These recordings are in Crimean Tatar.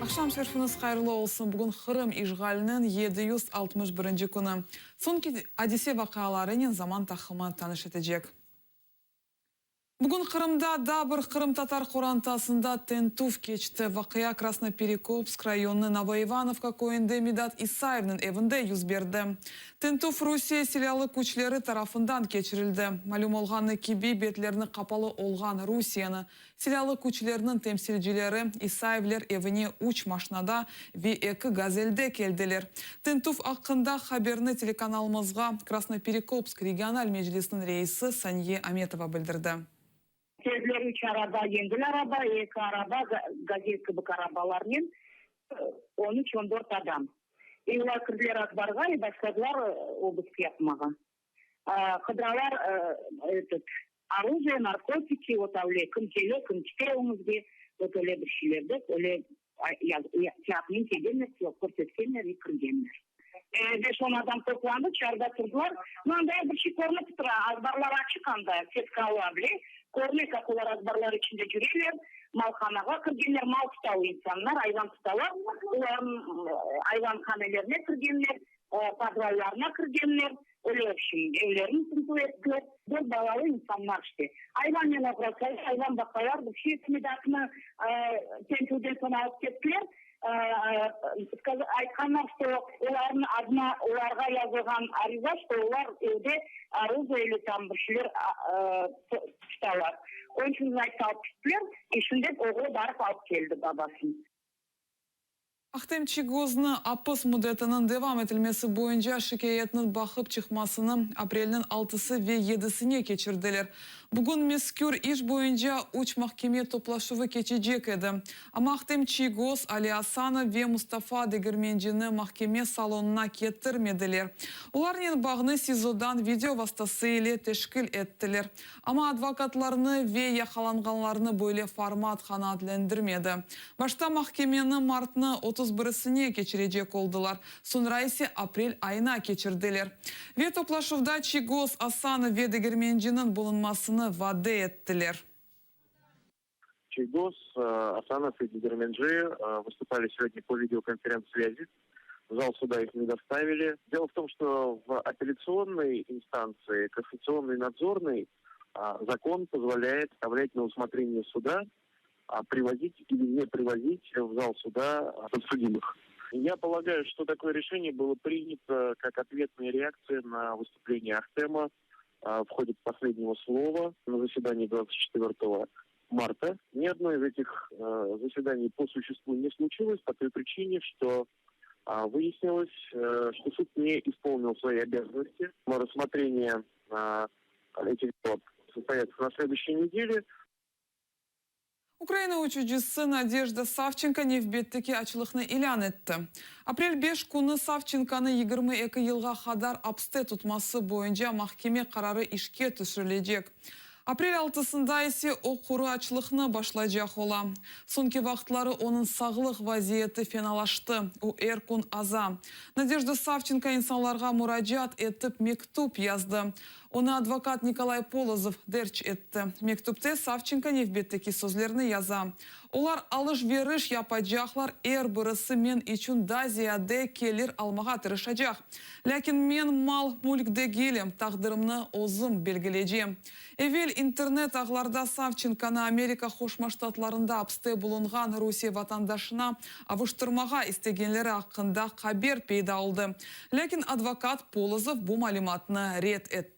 Aqşam şerfiñiz hayırlı olsun! Bugün Qırım işğaliniñ 761-nci künü. Soñki adise-vaqialarınen Zaman taqımı tanış etecek. Bugün Qırımda daa bir qırımtatar qorantasında tintüv keçti. Vaqia Krasnoperekopsk rayonınıñ Novoivanovka köyünde Midat İsayevniñ evinde yüz berdi. Tintüv Rusiye Silâlı küçleri tarafından keçirildi. Malüm olğanı kibi, betlerini qapalı olğan Rusiyeni Silâlı küçlerniñ temsilcileri İsayevler evine üç maşnada ve eki Gazelde keldiler. Tintüv aqqında haberni telekanalımızğa Krasnoperekopsk regional meclisiniñ reisi Saniye Ametova bildirdi. Keldiler üç araba, yengil araba, eki araba, Gazel kibi arabalarnen, on üç, on dört adam. E olar kirdiler azbarğa i başladılar obısk yapmağa. Qıdıralar etot, orujие, narkotiki, vot öyle kim kele, kim kite öñüzge, vot öyle bir şeyler dep, öyle kâğıtnen kelgenler, körsetkenler i kirgenler. Beş-on adam toplandı, çarda turdılar. No, anda er bir şey körünip tura, azbarlar açıq anda, setkalı bile körüne, kak olar azbarlar içinde cüreler, malhanağa kirgenler, mal tuta o insanlar, ayvan tutalar, olarnıñ ayvanhanelerine kirgenler. Podvallarına kirgenler, öyle vobşem, evlerini tintüv ettiler. Dört balalı insanlar işte. Ayvannen oğraşalar, ayvan baqalar, bir şey. Midatnı tintüvden soñ alıp kettiler. Aytqanlar, što olarnıñ adına, olarğa yazılğan ariza, što olar evde orujие ili tam bir şeyler tutalar. Onıñ içün, znaçit, alıp kettiler. E şimdi oğlu barıp alıp keldi babasını. Ahtem Çiygoznı apis müddetiniñ devam etilmesi boyunca şikâyetniñ baqıp çıqmasını aprelniñ altısı ve yedisine keçirdiler. Bugün mezkür iş boyunca üç mahkeme toplaşuvı keçecek edi. Amma Ahtem Çiygoz, Ali Asanov ve Mustafa Degermencini mahkeme salonına ketirmediler. Olarnen bağnı SİZOdan video vastası ile teşkil ettiler. Amma advokatlarnı ve yaqalanğanlarnı böyle format qanaatlendirmedi. Başta mahkemeni martnı 31 isine keçirecek oldılar, soñra ise aprel ayına keçirdiler. Ve toplaşuvda Çiygoz, Asanov ve Degermenciniñ bulunmasını vade ettiler. Чийгоз, Асанов и Дегерменджи выступали сегодня по видеоконференц-связи. В зал суда их не доставили. Дело в том, что в апелляционной инстанции, кассационный надзорный, закон позволяет оставлять на усмотрение суда привозить или не привозить в зал суда подсудимых. Я полагаю, что такое решение было принято как ответная реакция на выступление Ахтема в ходе последнего слова на заседании 24 марта. Ни одно из этих заседаний по существу не случилось по той причине, что выяснилось, что суд не исполнил свои обязанности. Но рассмотрение этих дел состоится на следующей неделе. Ukraina uçucısı Nadejda Savçenko nevbetteki açlıqnı ilân etti. Aprel 5 künü Savçenkonı 22 yılğa qadar apiste tutması boyunca mahkeme qararı işke tüşürilecek. Aprel 6-sında ise o quru açlıqnı başlaycaq ola. Soñki vaqıtları onıñ sağlıq vaziyeti fenalaştı, o er kün aza. Nadejda Savçenko insanlarğa muracaat etip mektüp yazdı. Onı advokat Nikolay Polozov derc etti. Mektüpte Savçenko nevbetteki sözlerni yaza: Olar alış-veriş yapacaqlar, er birisi men içün daa ziyade kelir almağa tırışacaq. Lâkin men mal-mülk degilim, taqdirimni özüm belgilecem. Evel internet ağlarda Savçenkonı Amerika Qoşma Ştatlarında apiste bulunğan Rusiye vatandaşına avuştırmağa istegenleri aqqında haber peyda oldı. Lâkin advokat Polozov bu malümatnı red etti.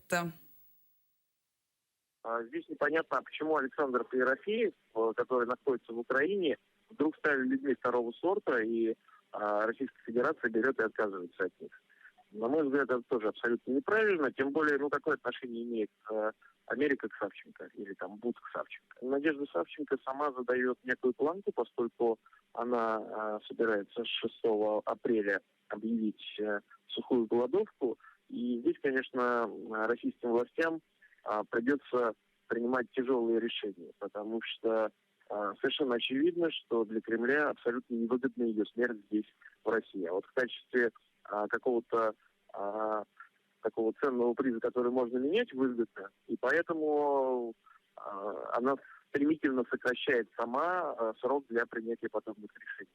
Здесь непонятно, почему Александр Ерофеев, который находится в Украине, вдруг стали людьми второго сорта, и Российская Федерация берет и отказывается от них. На мой взгляд, это тоже абсолютно неправильно, тем более, ну, какое отношение имеет Америка к Савченко или там Бут к Савченко. Надежда Савченко сама задает некую планку, поскольку она собирается с 6 апреля объявить сухую голодовку. И здесь, конечно, российским властям придется принимать тяжелые решения, потому что совершенно очевидно, что для Кремля абсолютно невыгодна ее смерть здесь, в России. А вот в качестве какого-то такого ценного приза, который можно менять, выгодно. И поэтому она стремительно сокращает сама срок для принятия подобных решений.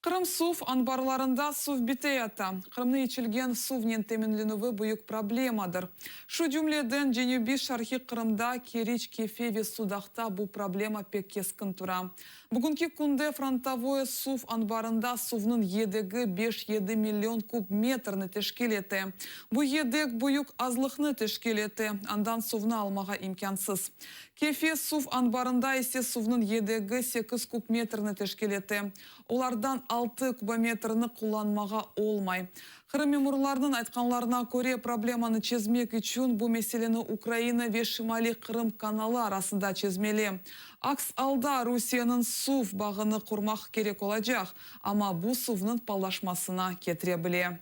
Qırım suv anbarlarında suv biteyata. Qırımnı içilgen suvnen teminlenüvi büyük problemadır. Şu cümleden, cenübiy-şarqiy Qırımda, Keriç, Kefe ve Sudaqta bu problema pek keskin tura. Bugünki künde Frontovoye suv anbarında suvnıñ yedegi beş-yedi million kub metrni teşkil ete. Bu yedek büyük azlıqnı teşkil ete, andan suvnı almağa imkânsız. Kefe suv anbarında ise suvnıñ yedegi sekiz kub metrni teşkil ete. Olardan altı kubometrni qullanmağa olmay. Qırım memurlarınıñ aytqanlarına köre, problemanı çezmek içün bu meseleni Ukraina ve Şimaliy Qırım kanalı arasında çezmeli. Aks alda Rusiyeniñ suv bağını qurmaq kerek olacaq, amma bu suvnıñ palaşmasına ketire bile.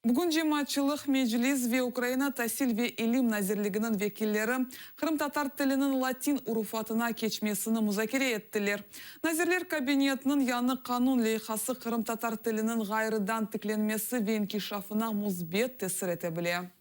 Bugün cemaatçılıq, Meclis ve Ukraina Tasil ve ilim nazirliginiñ vekilleri qırımtatar tiliniñ latin urufatına keçmesini muzakere ettiler. Nazirler Kabinetiniñ yañı qanun leyhası qırımtatar tiliniñ ğayrıdan tiklenmesi ve inkişafına müsbet tesir ete bile.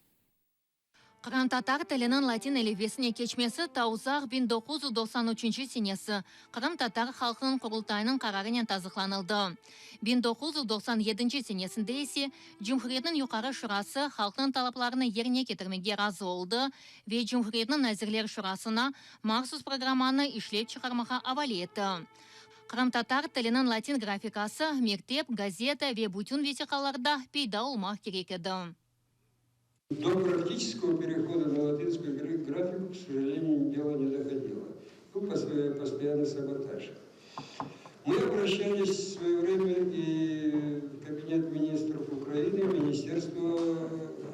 Qırımtatar tiliniñ latin elifbesine keçmesi ta uzaq 1993 senesi Qırımtatar halqınıñ Qurultayınıñ qararınen tasdıqlanıldı. 1997 senesinde ise Cumhuriyetniñ Yuqarı Şurası halqnıñ talaplarını yerine ketirmege razı oldı ve Cumhuriyetniñ Nazirler Şurasına mahsus programmanı işlep çıqarmağa avale etti. Qırımtatar tiliniñ latin grafikası mektep, gazeta ve bütün vesiqalarda peyda olmaq kerek edi. До практического перехода на латинскую графику, к сожалению, дело не доходило. Был постоянный саботаж. Мы обращались в свое время и в Кабинет министров Украины, в Министерство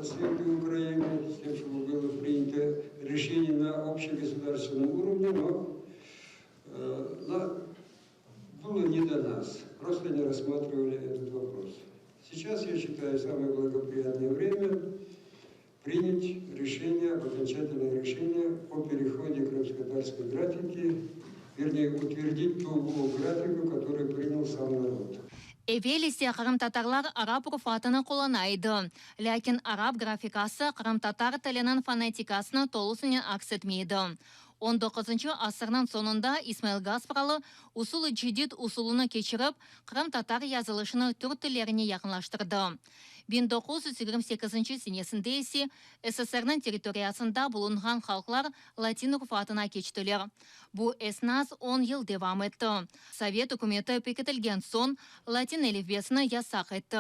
осветы Украины, с тем, чтобы было принято решение на общегосударственном уровне, но э, было не до нас, просто не рассматривали этот вопрос. Сейчас, я считаю, самое благоприятное время принять решение, окончательное решение о переходе крымско-татарской графики, вернее, утвердить ту графику, которую принял сам народ. Evel ise qırımtatarlar arap urufatını qullana edi. Lâkin arap grafikası qırımtatar tiliniñ fonetikasını tolusınen aks etmey edi. On doquzıncı asırnıñ soñunda İsmail Gaspralı usul-ı cedid usulını keçirip, qırımtatar yazılışını türk tillerine yaqınlaştırdı. 1928 senesinde ise SSRniñ territoriyasında bulunğan halqlar latin urufatına keçtiler. Bu esnas on yıl devam etti. Sovet ükümeti pekitilgen soñ, latin elifbesini yasaq etti.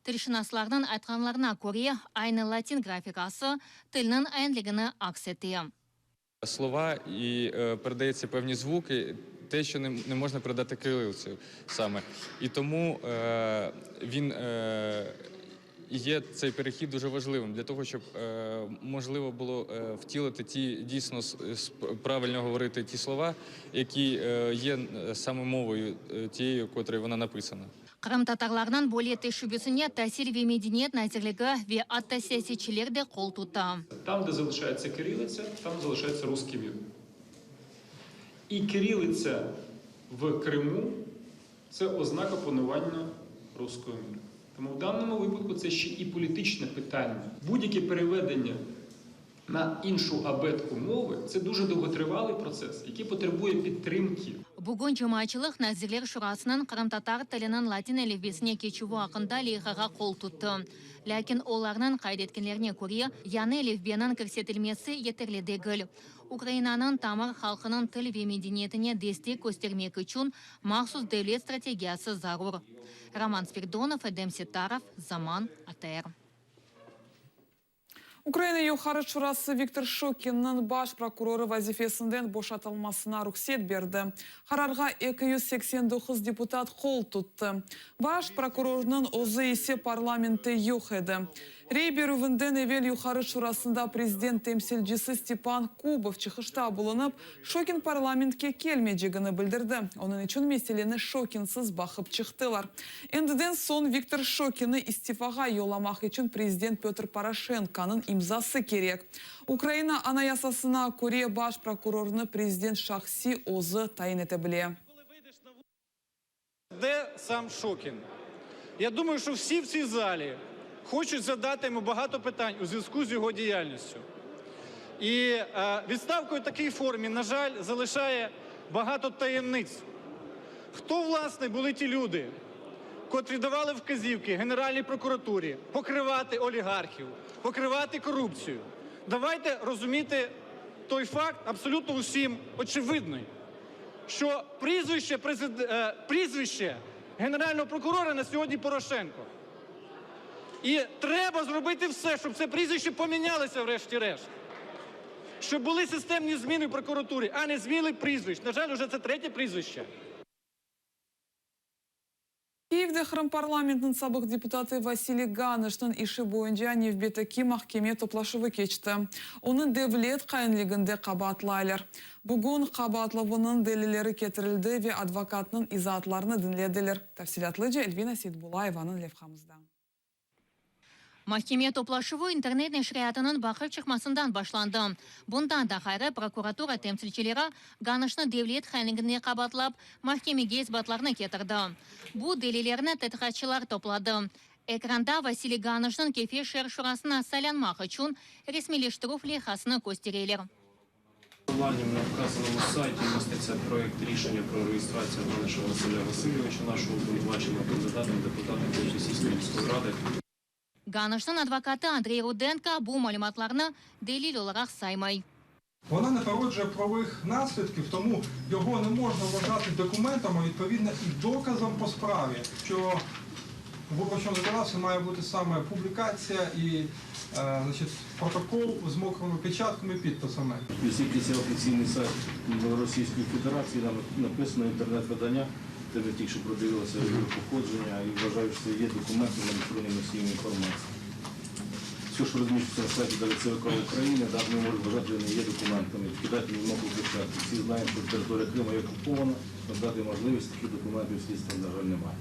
Tilşınaslarnıñ aytqanlarına köre, aynı latin grafikası tilniñ aenligini aks ete. Слова і передається певні звуки, те, що не можна передати кирилицею саме. І тому він є цей перехід дуже важливим для того, щоб можливо було втілити ті дійсно правильно говорити ті слова, які є саме мовою тією, котрою вона написана. Qırımtatarlarnıñ böyle teşebbüsine Tasil ve medeniyet nazirligi ve atta siyasetçiler de qol tuta. Там, де залишається кирилиця, там залишається русский мир. І кирилиця в Криму це ознака панування руського міра. Тому в даному випадку це ще і політичне питання. Будь-яке переведення на іншу абетку мови це дуже довготривалий процес, який потребує підтримки. Bugün cemaatçılıq Nazirler Şurasınıñ qırımtatar tiliniñ latin elifbesine keçüvi aqqında leyhağa qol tuttı. Lâkin olarnıñ qayd etkenlerine köre, yañı elifbeniñ kirsetilmesi yeterli degil. Ukrainanıñ tamır halqınıñ til ve medeniyetine destek köstermek içün mahsus devlet strategiyası zarur. Roman Spiridonov, Edem Settarov, Zaman, ATR. Ukraina Yuqarı Şurası Viktor Şokinniñ baş prokurorı vazifesinden boşatılmasına ruhset berdi. Qararğa 289 deputat qol tuttı. Baş prokurornıñ özü ise parlamentte yoq edi. Rey berüvinden evel Yuqarı Şurasında prezident temsilcisi Stepan Kubov çıqışta bulunıp, Şokin parlamentke kelmeycegini bildirdi. Onıñ içün meseleni Şokinsiz baqıp çıqtılar. Endiden soñ Viktor Şokinni istifağa yollamaq içün prezident Pötr Poroşenkonıñ imzası kerek. Ukraina Anayasasına köre, baş prokurornı prezident şahsiy özü tayin ete bile. Де сам Шокін? Я думаю, що всі в цій залі хочуть задати йому багато питань у зв'язку з його діяльністю. І відставка у такій формі, на жаль, залишає багато таємниць. Хто, власне, були ті люди, котрі давали вказівки Генеральній прокуратурі покривати олігархів, покривати корупцію? Давайте розуміти той факт абсолютно усім очевидний, що прізвище, презид... прізвище Генерального прокурора на сьогодні Порошенко. І треба зробити все, щоб це прізвище помінялося врешті-решт. Щоб були системні зміни в прокуратурі, а не зміни прізвищ. На жаль, уже це третє прізвище. Kyivde Qırım parlamentiniñ sabıq deputatı Vasiliy Ganışnıñ işi boyunca nevbetteki mahkeme toplaşuvı keçti. Onı devlet hainliginde qabaatlaylar. Bugün qabaatlavınıñ delilleri ketirildi ve advokatnıñ izaatlarını diñlediler. Tafsilâtlıca Elvina Seytbulayevanıñ levhamızda. Mahkeme toplaşuvı internet neşriyatınıñ baqıp çıqmasından başlandı. Bundan da ğayrı, prokuratura temsilcileri Ganışnı devlet hainliginde qabaatlap, mahkemege isbatlarnı ketirdi. Bu delillerni tedqiqatçılar topladı. Ekranda Vasiliy Ganışnıñ Kefe şeer şurasına saylanmaq içün resmiyleştirüv leyhasını köstereler. Посиланням на вказаному сайті міститься проєкт рішення про реєстрацію Ганиша Василя Васильовича, нашого обвинуваченого кандидата в депутати Київської міської ради. Ganışnıñ advokatı Andrey Rudenko bu malümatlarnı delil olaraq saymay. Вона не породжує правових наслідків, тому його не можна вважати документом, а відповідно і доказом по справі, що у виборчому законодавстві має бути саме публікація і е, значить, протокол з мокрими печатками і підписами. Оскільки це офіційний сайт Російської Федерації, там написано інтернет-видання, де ми тільки що продивилися його походження і вважаю, що це є документом електронним носієм інформації. Все, що розміщується на сайті навіть ЦВК України, да, ми можемо вважати, що не є документами, кидати мокру печатку. Всі знаємо, що територія Криму є окупована, надати можливість таких документів слідства, на жаль, немає.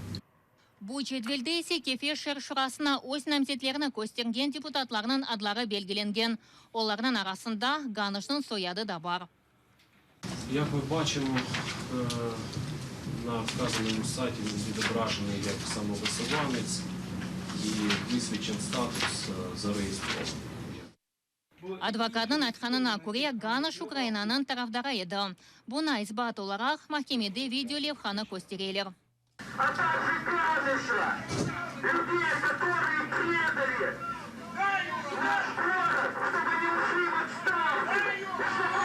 Bu cedvelde ise Kefe şeer şurasına öz namzetlerini köstergen deputatlarnıñ adları belgilengen. Olarnıñ arasında Ganışnıñ soyadı da bar. Як ми бачимо, на вказаному сайті він відображений як самовисуванець і висвічен статус зареєстрований. Advokatnıñ aytqanına köre, Ganış Ukrainanıñ tarafdarı edi. Buña isbat olaraq mahkemede video levhanı köstereler. А также Ганыша, людей, которые предали наш город, чтобы не ушли в отставку, и чтобы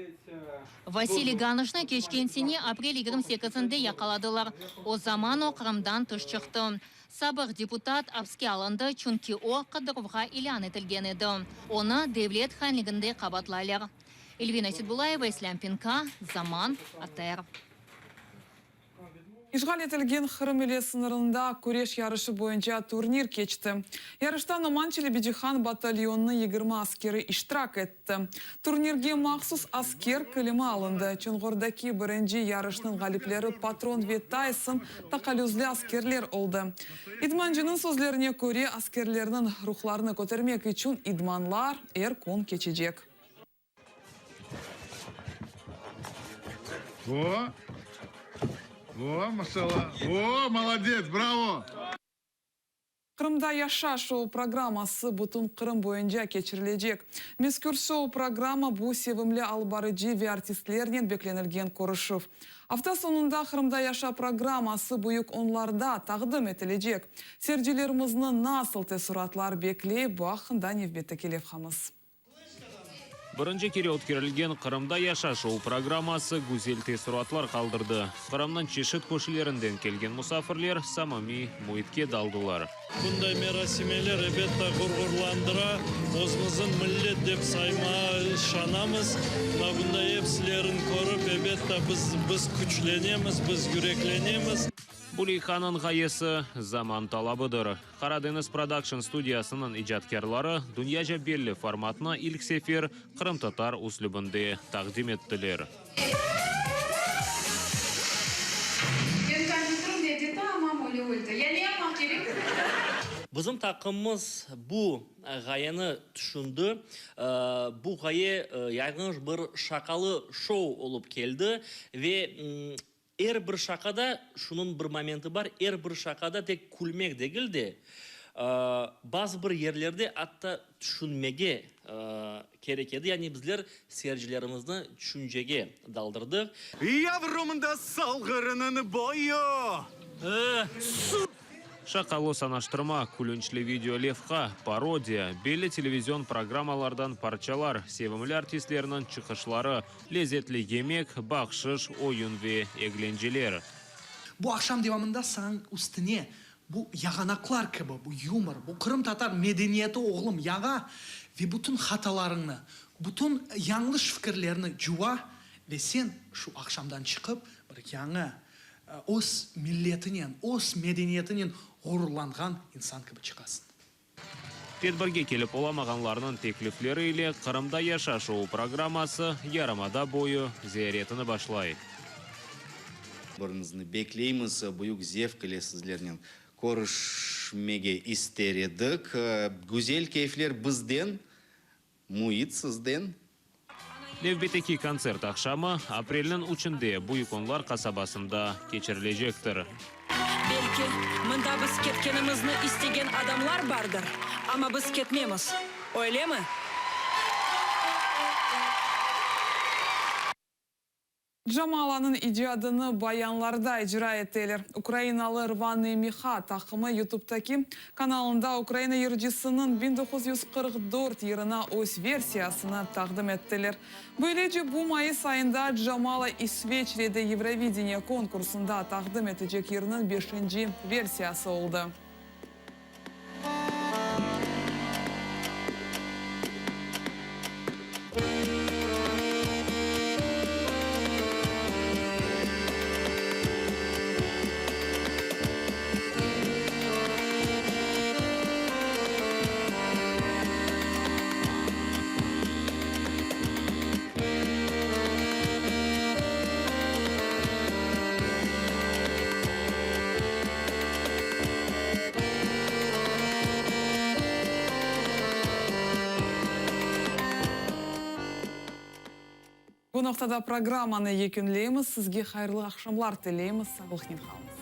это было. Vasiliy Ganışnı keçken sene aprel 28-nde yaqaladılar. O zaman o Qırımdan tış çıqtı. Sabıq deputat apske alındı, çünki o qıdıruvğa ilân etilgen edi. Onı devlet hainliginde qabaatlaylar. Elvina Seytbulayeva, İslâm Pinka, Zaman, ATR. İşğal etilgen Qırım ile sıñırında küreş yarışı boyunca turnir keçti. Yarışta Noman Çelebicihan batalyonınıñ 20 askeri iştirak etti. Turnirge mahsus asker kilimi alındı. Çonğardaki birinci yarışnıñ ğalipleri Patron ve Tayson taqalüzli askerler oldı. İdmancınıñ sözlerine köre askerlerniñ ruhlarını kötermek içün idmanlar er kün keçecek. О! О, maşalla. О, молодец, браво! Qırımda yaşa şou programması bütün Qırım boyunca keçirilecek. Mezkür şou programma bu sevimli alıp barıcı ve artistlernen beklenilgen körüşüv. Afta soñunda Qırımda yaşa programması Büyük Onlarda taqdim etilecek. Seyircilerimizni nasıl teessuratlar bekley bu aqqında nevbetteki levhamız. Birinci kere ötkerilgen Qırımda yaşa şou programması güzel teessuratlar qaldırdı. Qırımnıñ çeşit köşelerinden kelgen musafirler samimiy müitke daldılar. Bunday merasimler elbette ğururlandıra, özümizniñ millet dep saymağa şanamız. Mına bunday epsilerin körip, elbette biz, biz küçlenemiz, biz yüreklenemiz. Bu leyhanıñ ğayesi zaman talabıdır. Qaradeñiz Production studiyasınıñ icatkârları dünyaca belli formatnı ilk sefer qırımtatar üslübinde taqdim ettiler. Men kompyuterim dedi, tamam öyle oldı. Ya ne yapmaq kerek? Bizim taqımımız bu ğayeni tüşündi. Bu ğaye yañı bir şaqalı şou olıp keldi ve er bir şaqada şunıñ bir momenti bar, er bir şaqada tek külmek degil de. Bazı bir yerlerde atta tüşünmege kerek edi, yani bizler seyircilerimizni tüşüncege daldırdıq. Yavrum da Salğırnıñ boyu. Şaqalı sanaştırma, külünçli video levha, parodiya, belli televizion programmalardan parçalar, sevimli artistlerniñ çıqışları, lezetli yemek, bahşış, oyun ve eglenceler. Bu aqşam devamında sañ üstüne bu yağanaqlar kibi, bu yumor, bu qırımtatar medeniyeti oğlum yağa ve bütün hatalarıñnı, bütün yañlış fikirlerni cuva ve sen şu aqşamdan çıqıp bir yañı, öz milletinen, öz medeniyetinen ğururlanğan insan kibi çıqasıñ. Tedbirge kelip olamağanlarnıñ teklifleri ile Qırımda yaşa şou programması yarımada boyu ziyaretini başlay. Biriñizni bekleymiz, büyük zevq ile sizlernen körüşmege ister edik. Güzel keyfler bizden, müit sizden. Nevbetteki kontsert aqşamı aprelniñ üçünde Büyük Onlar qasabasında keçirilecektir. Belki, mında biz ketkenimizni istegen adamlar bardır, amma biz ketmemiz, öylemi? Jamalanıñ icadını bayanlarda icra eteler. Ukrainalı Rvanıye miha taqımı YouTubetaki kanalında Ukraina yırcısınıñ 1944 yırına öz versiyasını taqdim ettiler. Böylece, bu mayıs ayında Jamala İsveçrede Eurovideniye konkursında taqdim etecek yırnıñ beşinci versiyası oldı. Bu noqtada programmanı yekünleymiz. Sizge hayırlı aqşamlar tileymiz. Sağlıqnen qalıñız.